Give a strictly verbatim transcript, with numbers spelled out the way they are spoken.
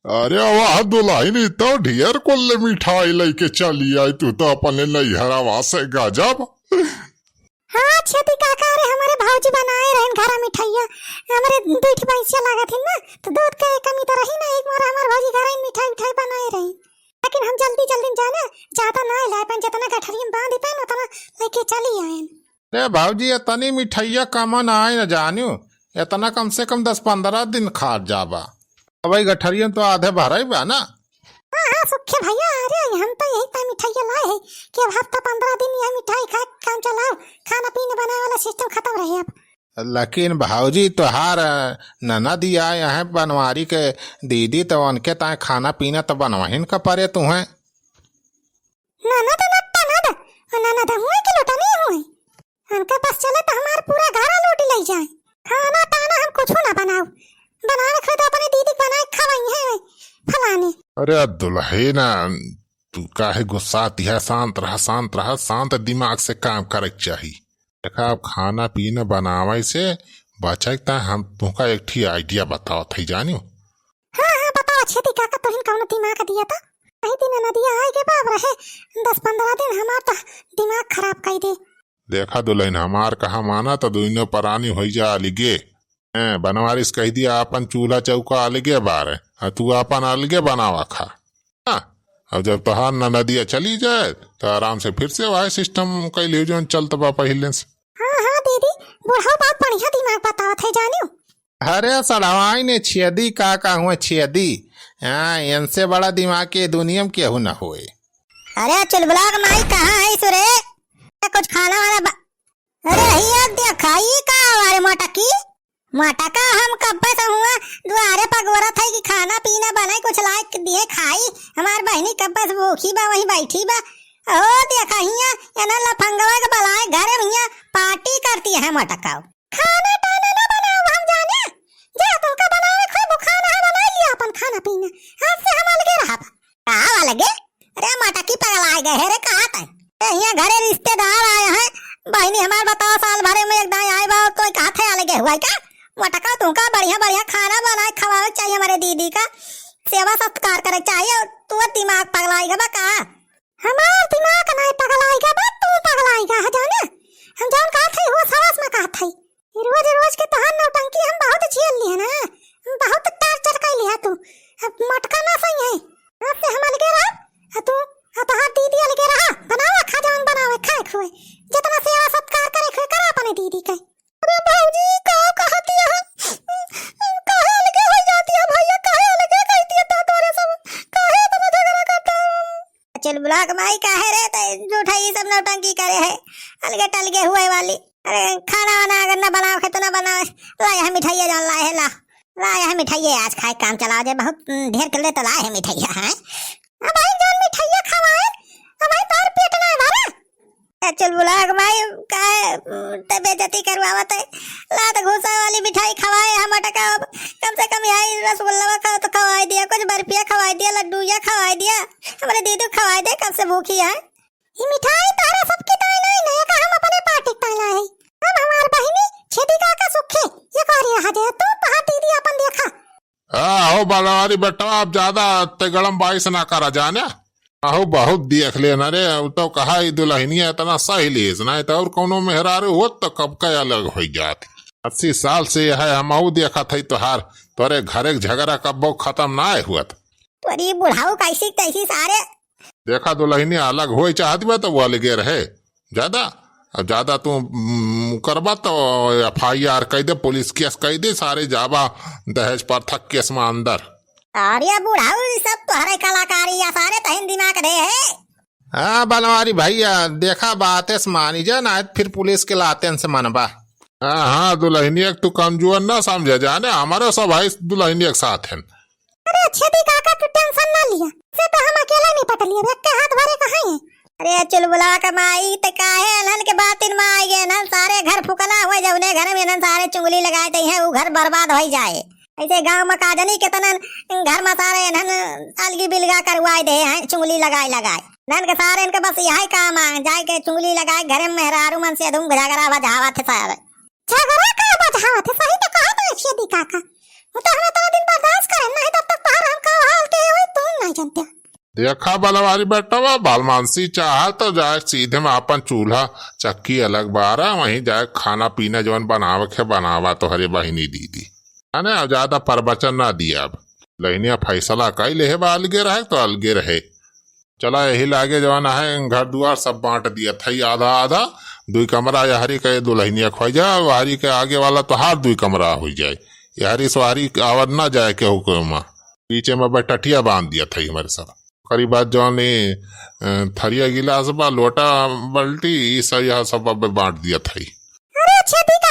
अरे वाह दुलहिनी, तो ढेर कुल मिठाई लइके चली आई, तू तो अपने नैहरवा से गजब। हाँ छेदी काका, अरे हमरे भौजी बनाए रहिन घरा मिठाइया, हमरे दुइ ठे भैंसिया लागत हिन ना, तो दूध के कमी तो रही ना, एक बार हमर भौजी घरा ही मिठाई उठाई बनाए रही, लेकिन हम जल्दी जल्दी में जाने ज्यादा ना लाए पाएन, जितना गठरिया में बांधी पाएन उतना लइके चली आएन। रे भौजी, इतनी मिठाइया कम ना आए न जानियो, इतना कम से कम दस पन्द्रह दिन खा जाबा। अब ई गठरियन तो आधे भराई बा ना। हाँ, हाँ, सुखे भैया, अरे हम तो यही ता मिठाइया लाए हैं कि अब हफ्ता पन्द्रह दिन यही मिठाई खा के काम चलाओ, खाना पीना बनावे वाला सिस्टम खत्म रहे अब। लेकिन भौजी, तोहार ननद आए हैं बनवारी के दीदी, तो उनके ताए खाना पीना तो बनवाहिन का परे तुहें। ननद न तनद, और ननद हुए कि लोटा नहीं हुए। उनके पास चले तो हमार पूरा घर लूट ले जाए। खाना ताना हम कुछ ना बनाओ, बनावे खुद अपने दीदी के बनाए खवाई है फलाने। अरे दुलहिन, तू काहे गुस्साती है? शांत रहा, शांत रहा, शांत दिमाग से काम करे के चाही। देखा, अब खाना पीना बनावे से बचे के ताए हम तुमका एक ठी idea बतावत है, जानियो। हाँ, हाँ, बताओ छेदी काका, तुहिन कौन दिमाग दिया था? कही दिन नदिया आए के बाप रहे, दस पन्द्रह दिन हमार तो दिमाग खराब कर दे। देखा दुलहिन, हमार कहा माना तो दुइनो परानी होई जा अलगे। हैं, बनवारी से कह दिया, आपन चूल्हा चौका अलगे बारे, आ तू आपन अलगे बनावा खा। हाँ, अब जब तोहार ननदिया चली जाए, तो आराम से फिर से वही सिस्टम कैल हो, जौन चलत बा पहिले से। हाँ, हाँ दीदी, बुढ़ऊ बहुत बढ़िया दिमाग बतावत है, जानियो। अरे सड़वाई ने छेदी का कहूँ छेदी, हाँ, इनसे बड़ा दिमाग के दुनिया में केहू न होए। अरे चुलबुला के माई कहाँ है सुरे? कुछ खाना वाना बा-, अरे हिया देखा, ई का हवा रे मोटकी? मोटका, हम कब्बे से हुआ दुआरे पर गोरत है कि खाना पीना बनाई, कुछ लाए के दिए खाई। हमार बहिनी कब्बे से भूखी बा, वहीं बैठी बा। ओ देखा हिया, एना लफंगवा के बलाए घरे में हिया पार्टी करती है मोटका। खाना टाना ना बनाओ हम जाने, जा तुमका बनावे खोए वो खाना है, बनाई लिया अपन खाना पीना, आज से हम अलगे रहब। का अलगे? अरे मटकी पगलाए गए है रे, कहा तय? ए, हियाँ घरे रिश्तेदार आए हैं, बहिनी हमार बताओ, साल भरे में एक दाई आए बा, तो कहा थे अलगे हुआ है का? मटका तुमका बढ़िया बढ़िया खाना बनाए खवावे के चाहिए हमारे दीदी का, सेवा सत्कार करे के चाहिए, तू दिमाग पगलाए गए बा का? हमार दिमाग नाय पगलाइगा बा, तू पगलाइगा है जाने। हम जौन कहत हई, होश हवास में कहत हई। ई रोज रोज के तोहार नौटंकी हम बहुत झेल लिए ना, हम बहुत torture कर लिया तू। अब मटका ना सही है, आज से हम अलगे रहब, आ तू, आ तोहार दीदी अलगे रहा, बनावा खा जौन बनावे, खाए खुए, जितना सेवा सत्कार करे खुए, करा अपने दीदी के। अरे भौजी, का कहती है? काहे अलगे हो जाती है भैया? काहे अलगे कहती है तो तोरे सब? काहे इतना झगड़ा करता है? चुलबुला के माई काहे रे, ते झूठा ई सब नौटंकी करे है, अलगे टलगे हुए वाली। अरे खाना वाना अगर ना बनावे तो ना बनावे, ला यहाँ मिठाइया जौन लाए है, ला, ला यहाँ मिठाइया आज खाए काम चलाओ जे, बहुत, हम्म, ढेर कर ले तो लाए है मिठाइया, हैं? अब भाई जौन मिठाइया खवाए, अब भाई तोर पेट ना भरा। ए, चुलबुला के माई, काहे, उम, ते बेइज्जती करवावत है? ला त घूसा वाली मिठाई खवाए, हम अटका अब। कम से कम यहाँ रसगुल्ला खाओ तो खवाई दिया, कुछ बर्फिया खवाई दिया, लड्डूया खवाई दिया, हमरे दीदू खवाई दे, कब से भूखी है। ई मिठाई तोहरा सबके ताई नहीं, नहीं का हम अपने पार्टी ताई लाए। हम हमार बहिनी छेदी काका सुखे, ये कह रही है, तू तोहार दीदी अपन देखा। आहो बनवारी बेटा, अब ज्यादा ते गरम बाइस ना करा जाने। आहो बहुत देख लेना रे, अब तो कहा ई दुलहिनिया इतना सही लीस, नहीं तो और कौनो मेहरारू होत तो कब का अलग हो जात। अस्सी साल से यह है, हम आऊ देखत है तोहार, तोरे घरे के झगड़ा कब्बो खत्म ना हुआ। तोरी बुढ़ाऊ कैसी तैसी सारे। देखा दुलहिनिया अलग होए चाहत बा तो वो अलगे रहे। ज्यादा, अब ज्यादा तू, उम, करबा तो FIR कह दे, पुलिस केस कह दे, सारे जाबा दहेज प्रथा केस में अंदर। अरे बुढ़ाऊ, ई सब तोहरे कलाकारी या सारे तहिन दिमाग दे है। हाँ बनवारी भैया, देखा बातें से मानी जा, ना फिर पुलिस के लातेन से मनबा। हाँ, हाँ, दुलहिनिया के तू कमजोर ना समझे जाने, हमारे सब है दुलहिनिया के साथ हैं। अरे छेदी काका, तू tension ना लिया, से तो हम अकेला निपट लिया, एक के हाथ भरे कहाँ है। अरे चुलबुला के माई, ते काहे एनहन के बातिन में आई गए? एनहन सारे घर फुकना हुए, जौने घर में एनहन सारे चुंगली लगाए दे हैं, वो घर बर्बाद हो जाए। ऐसे गांव में का जानी कितना घर में सारे एनहन अलगी बिलगा करवाए दे हैं, चुंगली लगाए लगाए। एनहन के सारे इनके बस यही काम है, जाए के चुंगली लगाए, घरे में मेहरारू मन से धूम झगड़ा बजावत है सारे। झगड़ा का बजावत है, सही तो कहा तो छेदी काका। वो तो हम इतना दिन बर्दाश्त करें, नहीं तब तक तोहर हम का देखा बलवारी बेटवा, भलमानसी चाहा तो जाए सीधे में आपन चूल्हा चक्की अलग बारा, वहीं जाए खाना पीना जवन बनावे के बनावा, तोहरे बहिनी दीदी। अने अब ज्यादा प्रवचन ना दिया। अब दुलहिनिया फैसला कई लेहे बा, अलगे रहे तो अलगे रहे। चला यही लागे जवन है घर दुआर सब बांट दिया थई, आधा आधा, दुई कमरा यहरी के दुलहिनिया खोई जा, वहरी के आगे वाला तोहार दुई कमरा हो जाए, यहरी सोहरी आवर ना जाए केहू के ओमा। बीचे में बैठठिया बांध दिया थई हमारे सब। ओकरी बाद जौन ई, अ, थरिया गिलास बा, लोटा, बाल्टी, ई सब यह सब अब बांट दिया थई। अरे अच्छा ठीक